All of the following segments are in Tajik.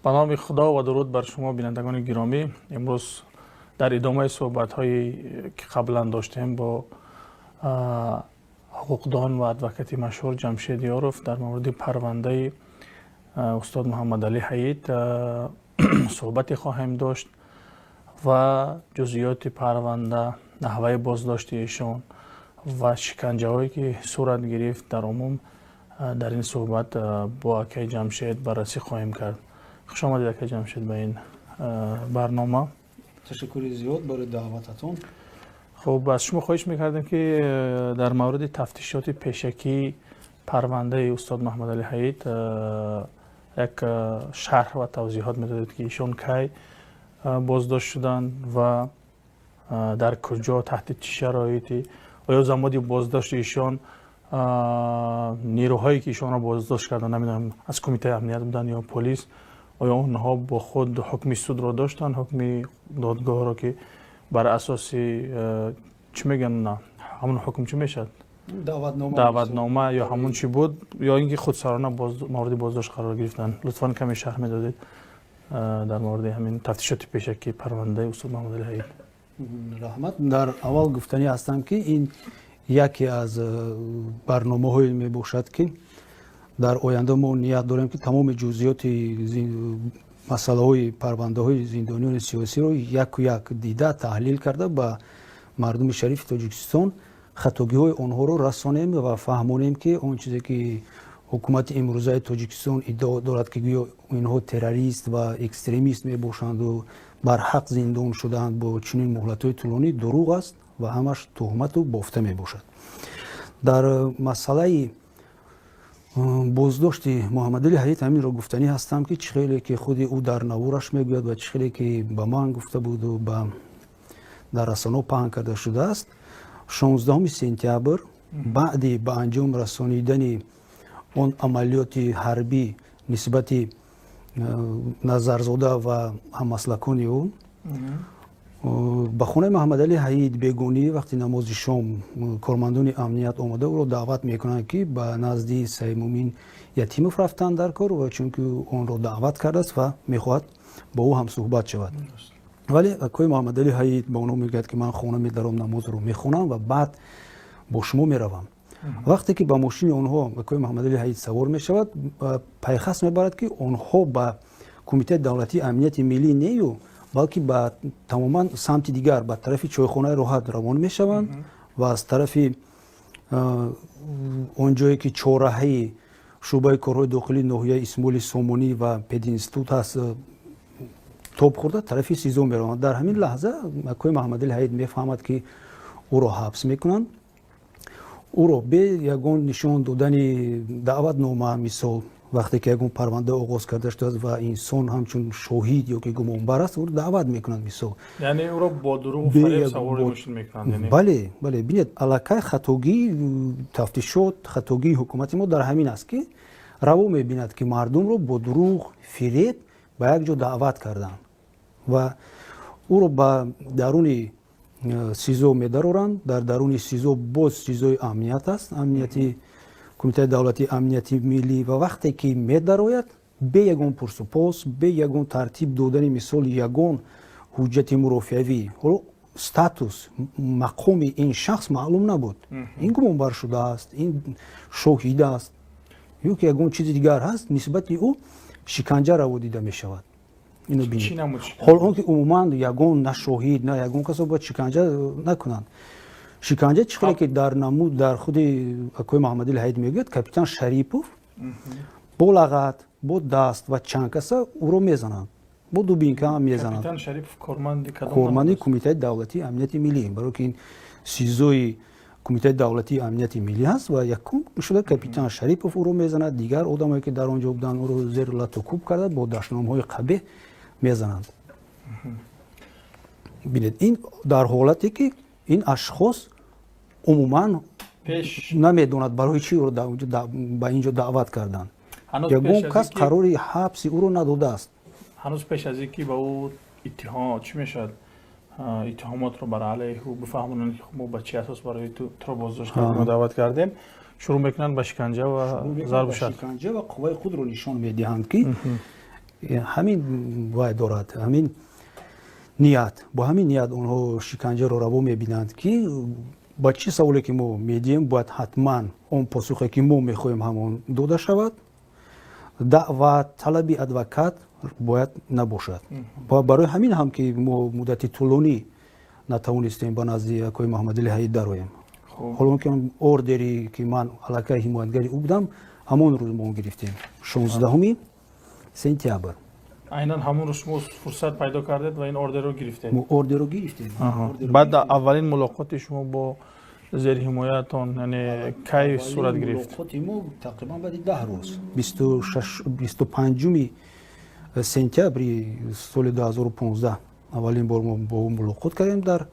Ба номи Худо ва дуруд бар шумо, бинандагони гиромӣ. Имрӯз дар идомаи суҳбатҳое, ки қаблан доштем бо ҳуқуқдон ва адвокати машҳур Ҷамшед Ёров дар мавриди парвандаи устод Муҳаммадалӣ Ҳаид суҳбате хоҳем дошт ва ҷузъиёти парванда, наҳваи боздошти эшон ва шиканҷаҳое, ки сурат гирифт, дар умум дар ин суҳбат бо акаи Ҷамшед баррасӣ хоҳем кард. Хуш омадед, акаи Ҷамшед, ба ин барнома. Ташаккури зиёд барои даъвататон. Хуб, аз шумо хоҳиш мекардем, ки дар мавриди тафтишоти пешакии парвандаи устод Муҳаммадалӣ Ҳаид як шарҳ ва тавзеҳот медодед, ки ишон кай боздошт шуданд ва дар куҷо, таҳти чӣ шароите, оё замони боздошти ишон нерӯҳое, ки ишонро боздошт карданд, намедонам, аз Кумитаи амният буданд ё полис, оё онҳо бо худ ҳукми судро доштанд, ҳукми додгоҳро, ки бар асоси чӣ мегӯянд, ҳамон ҳукм чӣ мешавад, даъватнома ё ҳамон чӣ буд, ё ин ки худсарона мавриди боздошт қарор гирифтанд. Лутфан каме шарҳ медодед дар мавриди ҳамин тафтишоти пешакии парвандаи устод Муҳаммадалӣ Ҳаид. Раҳмат. Дар аввал гуфтанӣ ҳастам, ки ин яке аз барномаҳое мебошад, ки дар оянда мо ният дорем, ки тамоми ҷузъиёти масъалаҳои парвандаҳои зиндониёни сиёсиро яку як дида, таҳлил карда, ба мардуми шарифи Тоҷикистон хатогиҳои онҳоро расонем ва фаҳмонем, ки он чизе, ки ҳукумати имрӯзаи Тоҷикистон иддао дорад, ки гӯё инҳо террорист ва экстремист мебошанду барҳақ зиндон шудаанд бо чунин муҳлатҳои тӯлонӣ, дурӯғ аст ва ҳамаш туҳмату бофта мебошад. Дар масъалаи боздошти Муҳаммадали Ҳаид ҳаминро гуфтанӣ ҳастам, ки чӣ хеле ки худи ӯ дар навораш мегӯяд ва чӣ хеле ки ба ман гуфта буду ба дар расонаҳо паҳн карда шудааст, 16 сентябр, баъди ба анҷом расонидани он амалиёти ҳарбӣ нисбати Назарзода ва ҳаммаслакони ӯ, ба хонаи Муҳаммадалӣ Ҳаид бегонӣ вақти намози шом кормандони амният омада, ӯро даъват мекунанд, ки ба назди Саидмумин Ятимов рафтанд дар кор ва чунки онро даъват кардааст ва мехоҳад бо ӯ ҳамсӯҳбат шавад. Вале акои Муҳаммадалӣ Ҳаид ба онҳо мегӯяд, ки ман хона медаром, намозро мехонам ва баъд бо шумо меравам. Вақте ки ба мошини онҳо акои Муҳаммадалӣ Ҳаид савор мешавад, пайхас мебарад, ки онҳо ба Кумитаи давлатии амнияти миллӣ нею, балки ба тамоман самти дигар, ба тарафи чойхонаи Роҳат равон мешаванд ва аз тарафи он ҷое, ки чорраҳаи шӯъбаи корҳои дохилии ноҳияи Исмоили Сомонӣ ва пединститут ҳаст, тоб хӯрда, тарафи СИЗО мераванд. Дар ҳамин лаҳза акои Муҳаммадалӣ Ҳаид мефаҳмад, ки ӯро ҳабс мекунанд. Ӯро бе ягон нишон додани даъватнома, мисол, вақте ки ягон парванда оғоз карда шудааст ва инсон ҳамчун шоҳид ё ки гумонбар аст, ӯро даъват мекунанд, мисол. Яъне ӯро бо дурӯғу фареб савори мошин мекунанд? Бале, бинед, аллакай хатогии тафтишот, хатогии ҳукумати мо дар ҳамин аст, ки раво мебинад, ки мардумро бо дурӯғ, фиреб ба як ҷо даъват карданд ва ӯро ба даруни СИЗО медароранд. Дар даруни СИЗО боз СИЗОи амният аст, амнияти Кумитаи давлатии амнияти миллӣ. Ва вақте ки медарояд, бе ягон пурсупос, бе ягон тартиб додани, мисол, ягон ҳуҷҷати мурофиавӣ, ҳоло статус, мақоми ин шахс маълум набуд, ин гумонбар шудааст, ин шоҳид аст ё ки ягон чизи дигар ҳаст, нисбати ӯ шиканҷа раво дида мешавад. Ино бинед, ҳол он ки умуман ягон на шоҳид, на ягон касо бояд шиканҷа накунанд. Шиканҷа чӣ хеле ки дар намуд, дар худи акои Муҳаммадали Ҳаид мегӯяд, капитан Шарипов бо лағат, бо даст ва чанд каса ӯро мезананд, бо дубинка ҳам мезананд. Корманди Кумитаи давлатии амнияти миллӣ, барои ки ин СИЗОи Кумитаи давлатии амнияти миллӣ ҳаст. Ва якум шуда капитан Шарипов ӯро мезанад, дигар одамое, ки дар он ҷо буданд, ӯро зери лату кӯб карда, бо дашномҳои қабеҳ мезананд. Бинед, ин дар ҳолате ки ин ашхос умуман намедонад, барои чӣ ӯро ба ин ҷо даъват карданд, ягон кас қарори ҳабси ӯро надодааст. Ҳанӯз пеш аз ин ки ба ӯ иттиҳом чӣ мешавад, иттиҳомотро бар алайҳи ӯ бифаҳмонанд, ки мо ба чӣ асос барои туро боздошт кардем, даъват кардем, шурӯъ мекунанд ба шиканҷа ва зарбу шиканҷа ва қувваи худро нишон медиҳанд, ки Ҳамин вай дорад, ҳамин ният, бо ҳамин ният онҳо шиканҷаро раво мебинанд, ки ба чӣ саволе ки мо медиҳем, бояд ҳатман он посухе ки мо мехоҳем, ҳамон дода шавад. Даъват, талаби адвокат бояд набошад. Барои ҳамин ҳам ки мо муддати тӯлонӣ натавонистем ба назди акои Муҳаммадали Ҳаид дароем, ҳоло ки ордери ки ман аллакай ҳимоятгари ӯ будам, ҳамон рӯз мо гирифтем, 16 сентябр. Айнан ҳамон рӯз шумо фурсат пайдо кардед ва ин ордерро гирифтед? Мо ордерро гирифтем. Баъд аввалин мулоқоти шумо бо зерҳимоятон, яъне кай сурат гирифт? Мулоқоти мо тақрибан баъди 10 рӯз, 25 сентябри соли 2015 аввалин бор мо бо ӯ мулоқот кардем дар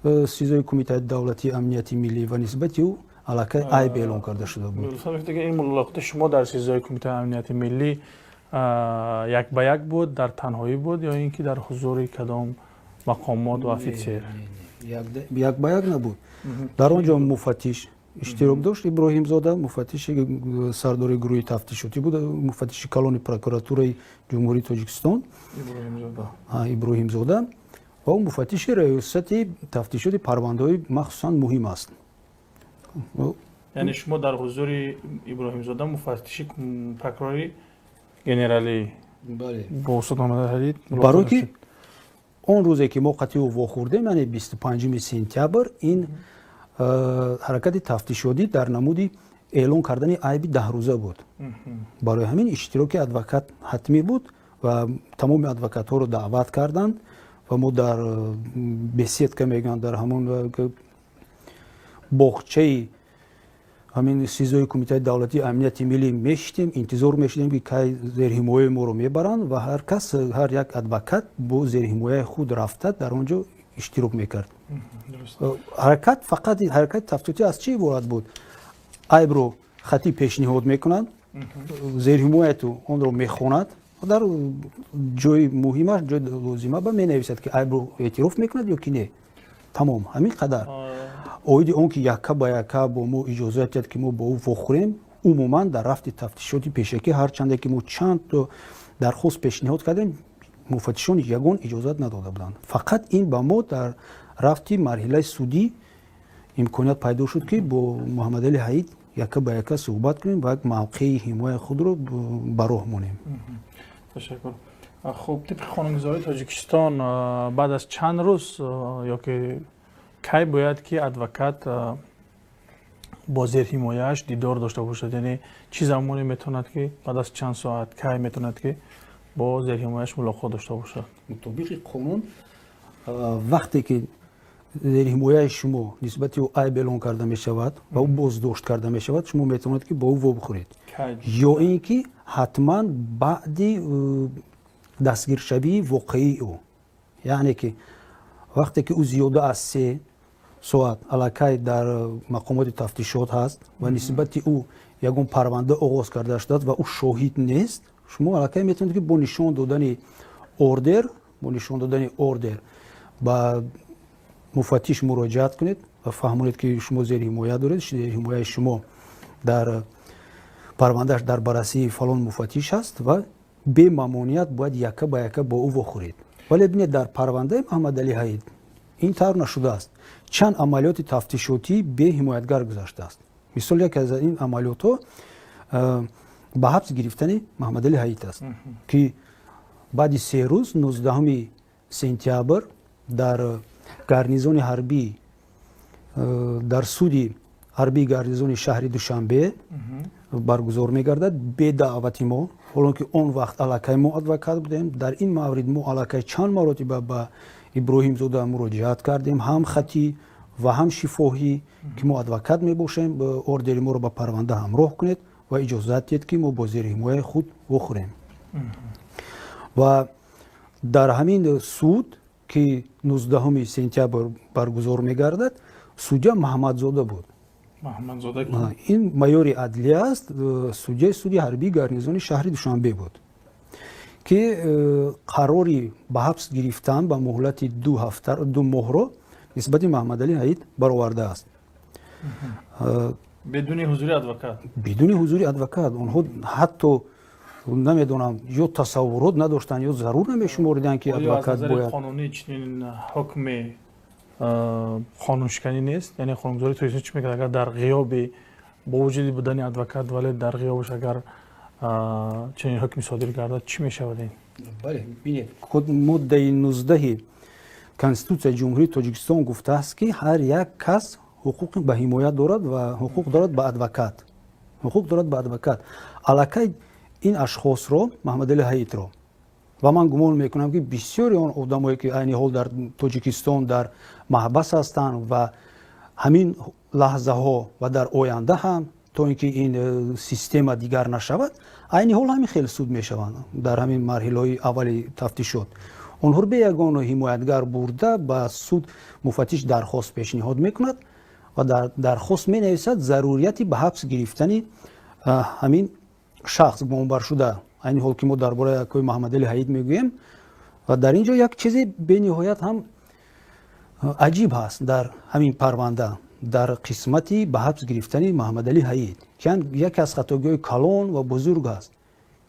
СИЗОи Кумитаи давлатии амнияти миллӣ ва нисбати ӯ аллакай айб эълон карда шуда буд. Ин мулоқоти шумо дар СИЗОи Кумитаи амнияти миллӣ як ба як буд, дар танҳоӣ буд ё ин ки дар ҳузури кадом мақомот ва офитсер? Як ба як набуд. Дар он ҷо муфаттиш иштирок дошт, Иброҳимзода, муфаттиши сардори гурӯҳи тафтишотӣ буд, муфаттиши калони прокуратураи Ҷумҳурии Тоҷикистон Иброҳимзода, ва ӯ муфаттиши раёсати тафтишоти парвандаҳои махсусан муҳим аст. Яъне шумо дар ҳузури Иброҳимзода, муфаттиши прокурори генералӣ, бо устод Муҳаммад Барое ки он рӯзе ки мо қатъи ӯ вохӯрдем, яъне 25 сентябр, ин ҳаракати тафтишотӣ дар намуди эълон кардани айби 10 рӯза буд. Барои ҳамин иштироки адвокат ҳатмӣ буд ва тамоми адвокатҳоро даъват карданд ва мо дар беседка мегӯянд, дар ҳамон боғчаи ҳамин СИЗОи Кумитаи давлатии амнияти миллӣ мешитем, интизор мешидем, ки кай зерҳимояи моро мебаранд, ва ҳар кас, ҳар як адвокат бо зерҳимояи худ рафта, дар он ҷо иштирок мекард. Ҳаракат фақат ҳаракати тафтишотӣ аз чӣ иборат буд? Айбро хатӣ пешниҳод мекунанд, зерҳимояту онро мехонад, дар ҷои муҳимаш, ҷои лозима ба менависад, ки айбро эътироф мекунад ё ки не. Тамом, ҳамин қадар. Оиди он ки якка ба якка бо мо иҷозат диҳад, ки мо бо ӯ вохӯрем, умуман дар рафти тафтишоти пешакӣ, ҳарчанде ки мо чанд дархост пешниҳод кардем, муфаттишон ягон иҷозат надода буданд. Фақат ин ба мо дар рафти марҳилаи судӣ имконият пайдо шуд, ки бо Муҳаммадали Ҳаид якка ба якка суҳбат кунем ва як мавқеи ҳимояи худро ба роҳ монем. Ташаккур. Хуб, тибқи қонунгузории Тоҷикистон, баъд аз чанд рӯз ё ки кай бояд ки адвокат бо зерҳимояаш дидор дошта бошад? Яъне чӣ замоне метавонад ки, баъд аз чанд соат, кай метавонад ки бо зерҳимояаш мулоқот дошта бошад? Мутобиқи қонун, вақте ки зерҳимояи шумо нисбати ӯ айб эълон карда мешавад ва ӯ боздошт карда мешавад, шумо метавонед, ки бо ӯ вобихӯред ё ин ки ҳатман баъди дастгиршавии воқеии ӯ, яъне ки вақте ки ӯ зиёда аз 3 соат аллакай дар мақомоти тафтишот ҳаст ва нисбати ӯ ягон парванда оғоз карда шудааст ва ӯ шоҳид нест, шумо аллакай метавонед, ки бо нишон додани ордер ба муфаттиш муроҷиат кунед ва фаҳмонед, ки шумо зери ҳимоя доред, зери ҳимояи шумо дар парвандааш дар баррасии фалон муфаттиш ҳаст ва бемамоният бояд якка ба якка бо ӯ вохӯред. Вале бинед, дар парвандаи Муҳаммадалӣ Ҳаид ин тавр нашудааст. Чанд амалиёти тафтишотӣ беҳимоятгар гузаштааст. Мисол, яке аз ин амалиётҳо ба ҳабс гирифтани Муҳаммадалӣ Ҳаид аст, ки баъди 3 рӯз, 19 сентябр, дар гарнизони ҳарбӣ, дар суди ҳарбии гарнизони шаҳри Душанбе баргузор мегардад бе даъвати мо, ҳолон ки он вақт аллакай мо адвокат будем. Дар ин маврид мо аллакай чанд маротиба ба Иброҳимзода муроҷиат кардем, ҳам хатӣ ва ҳам шифоҳӣ, ки мо адвокат мебошем, ордери моро ба парванда ҳамроҳ кунед ва иҷозат диҳед, ки мо бо зери ҳимояи худ вохӯрем. Ва дар ҳамин суд, ки 19 сентябр баргузор мегардад, судя Маҳамадзода буд. Ин майори адлия аст, судяи суди ҳарбии гарнизони шаҳри Душанбе буд, ки қарори ба ҳабс гирифтан ба муҳлати 2 ҳафта, 2 моҳро нисбати Маҳаммадалӣ Ҳаид баровардааст. Бидуни ҳузури адвокат? Бидуни ҳузури адвокат. Онҳо ҳатто Намедонам, ё тасаввурот надоштанд, ё зарур намешумориданд, ки адвокат бояд. Қонунӣ чунин ҳукми қонуншиканӣ нест? Яъне қонунгузории Тоҷикистон чӣ мекард, агар дар ғиёби, бо вуҷуди будани адвокат, вале дар ғиёбаш агар чунин ҳукми содир гардад, чӣ мешавад ин? Бале, бинед, моддаи 19-и Конститутсияи Ҷумҳурии Тоҷикистон гуфтааст, ки ҳар як кас ҳуқуқи ба ҳимоят дорад ва ҳуқуқ дорад ба адвокат, ҳуқуқ дорад ба адвокат. Аллакай ин ашхосро, Маҳмадали Ҳаитро, ва ман гумон мекунам, ки бисёри он одамое, ки айни ҳол дар Тоҷикистон дар маҳбас ҳастанд ва ҳамин лаҳзаҳо ва дар оянда ҳам, то ин ки ин система дигар нашавад, айни ҳол ҳамин хел суд мешаванд. Дар ҳамин марҳилаҳои аввали тафтишот онҳоро бе ягон ҳимоятгар бурда ба суд. Муфаттиш дархост пешниҳод мекунад ва дар дархост менависад зарурияти ба ҳабс гирифтани ҳамин шахс, гумонбаршуда. Айни ҳол ки мо дар бораи акои Маҳмадали Ҳаид мегӯем. Ва дар ин ҷо як чизи бениҳоят ҳам аҷиб ҳаст дар ҳамин парванда, дар қисмати ба ҳабс гирифтани Маҳмадали Ҳаид, ки яке аз хатогиҳои калон ва бузург аст,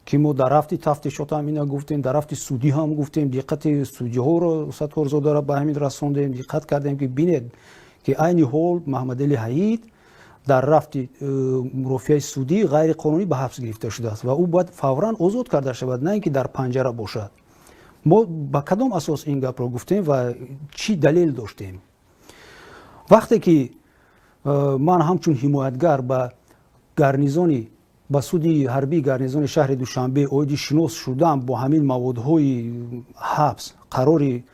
ки мо дар рафти тафтишот ҳам ина гуфтем, дар рафти судӣ ҳам гуфтем, диққати судиҳоро, Сатторзодаро ба ҳамин расондем, диққат кардем, ки бинед, ки айни ҳол Маҳмадали Ҳаид дар рафти мурофиаи судӣ ғайриқонунӣ ба ҳабс гирифта шудааст ва ӯ бояд фавран озод карда шавад, на ин ки дар панҷара бошад. Мо ба кадом асос ин гапро гуфтем ва чӣ далел доштем? Вақте ки ман ҳамчун ҳимоятгар ба гарнизони, ба суди ҳарбии гарнизони шаҳри Душанбе оиди шинос шудан бо ҳамин маводҳои ҳабс, қарори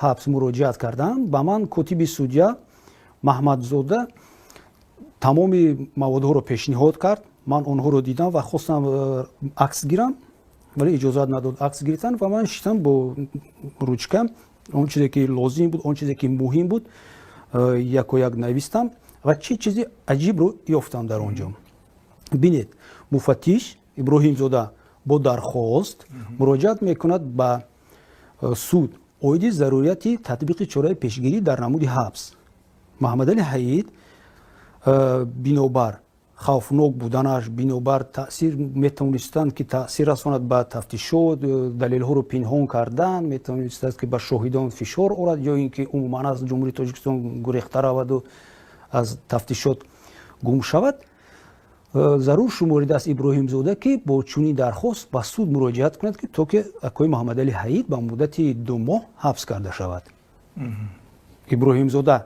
ҳабс муроҷиат кардам, ба ман котиби судя Маҳмадзода тамоми маводҳоро пешниҳод кард. Ман онҳоро дидам ва хостам акс гирам, вале иҷозат надод акс гирифтан. Ва ман шитам, бо ручка он чизе ки лозим буд, он чизе ки муҳим буд, якояк навистам. Ва чӣ чизи аҷибро ёфтам дар он ҷо? Бинед, муфаттиш Иброҳимзода бо дархост муроҷиат мекунад ба суд оиди зарурияти татбиқи чораи пешгирӣ дар намуди ҳабс Маҳмадали Ҳаид, бинобар хавфнок буданаш, бинобар таъсир метавонистанд, ки таъсир расонад ба тафтишот, далелҳоро пинҳон кардан, метавонистааст, ки ба шоҳидон фишор орад ё ин ки умуман аз Ҷумҳурии Тоҷикистон гурехта раваду аз тафтишот гум шавад, зарур шуморидааст Иброҳимзода, ки бо чунин дархост ба суд муроҷиат кунад, ки то ки акои Маҳмадали Ҳаид ба муддати 2 моҳ ҳабс карда шавад. Иброҳимзода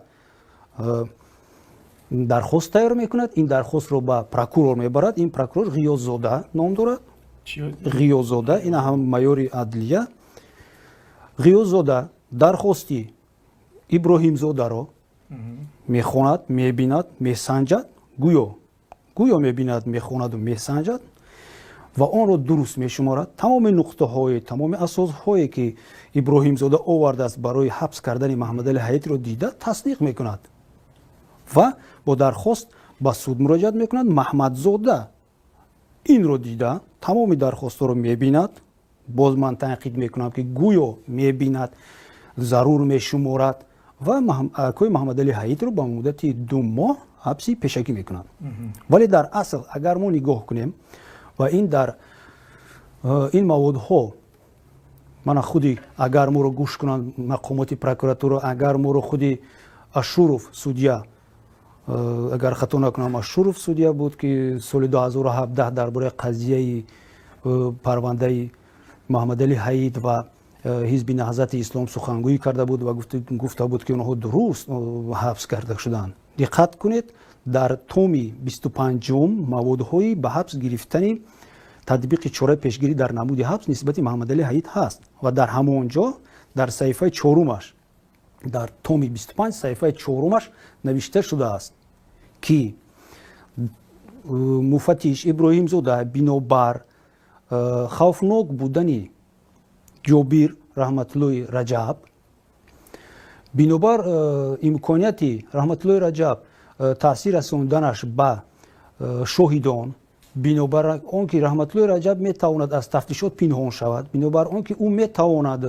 дархост тайёр мекунад, ин дархостро ба прокурор мебарад. Ин прокурор Ғиёззода ном дорад. Ғиёззода, ина ҳам майори адлия. Ғиёззода дархости Иброҳимзодаро мехонад, мебинад, месанҷад, гӯё мебинад, мехонаду месанҷад ва онро дуруст мешуморад. Тамоми нуқтаҳое, тамоми асосҳое, ки Иброҳимзода овардааст барои ҳабс кардани Маҳмадали Ҳаидро, дида тасдиқ мекунад ва бо дархост ба суд муроҷиат мекунад. Маҳмадзода инро дида, тамоми дархостҳоро мебинад. Боз ман танқид мекунам, ки гӯё мебинад, зарур мешуморад ва акои Маҳмадали Ҳаидро ба муддати 2 моҳ ҳабси пешакӣ мекунад. Вале дар асл, агар мо нигоҳ кунем ва ин дар ин маводҳо, мана худи, агар моро гӯш кунанд мақомоти прокуратура, агар моро худи Ашуров судя, агар хато накунам, Ашуров судя буд, ки соли 2017 дар бораи қазияи парвандаи Маҳмадали Ҳаид ва Ҳизби Наҳзати Ислом сухангӯӣ карда буд ва гуфта буд, ки онҳо дуруст ҳабс карда шуданд. Диққат кунед, дар томи 25-ум маводҳои ба ҳабс гирифтани, татбиқи чораи пешгирӣ дар намуди ҳабс нисбати Маҳмадали Ҳаид ҳаст ва дар ҳамон ҷо, дар саҳифаи чорумаш, дар томи 25, саҳифаи чорумаш навишта шудааст, ки муфаттиш Иброҳимзода бинобар хавфнок будани Ҷобир Раҳматуллои Раҷаб, бинобар имконияти Раҳматуллои Раҷаб таъсир расонданаш ба шоҳидон, бинобар он ки Раҳматуллои Раҷаб метавонад аз тафтишот пинҳон шавад, бинобар он ки ӯ метавонад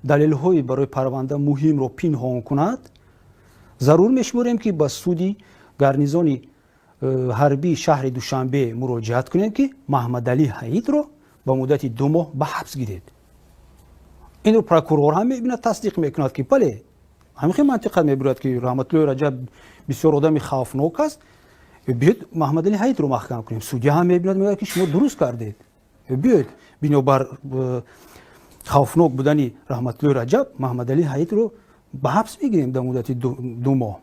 далелҳои барои парванда муҳимро пинҳон кунад, зарур мешуморем, ки ба суди гарнизони ҳарбии шаҳри Душанбе муроҷиат кунем, ки Маҳмадалӣ Ҳаидро Ба муддати 2 моҳ ба ҳабс гиред. Инро прокурор ҳам мебинад, тасдиқ мекунад, ки бале, ҳамин хел мантиқа мебурад, ки Раҳматуллои Раҷаб бисёр одами хавфнок аст, биёед, Маҳмадали Ҳаитро маҳкам кунем. Судья ҳам мебинад, мегӯяд, ки шумо дуруст кардед, биёед, бинобар хавфнок будани Раҳматуллои Раҷаб Маҳмадали Ҳаитро ба ҳабс мегирем дар муддати 2 моҳ.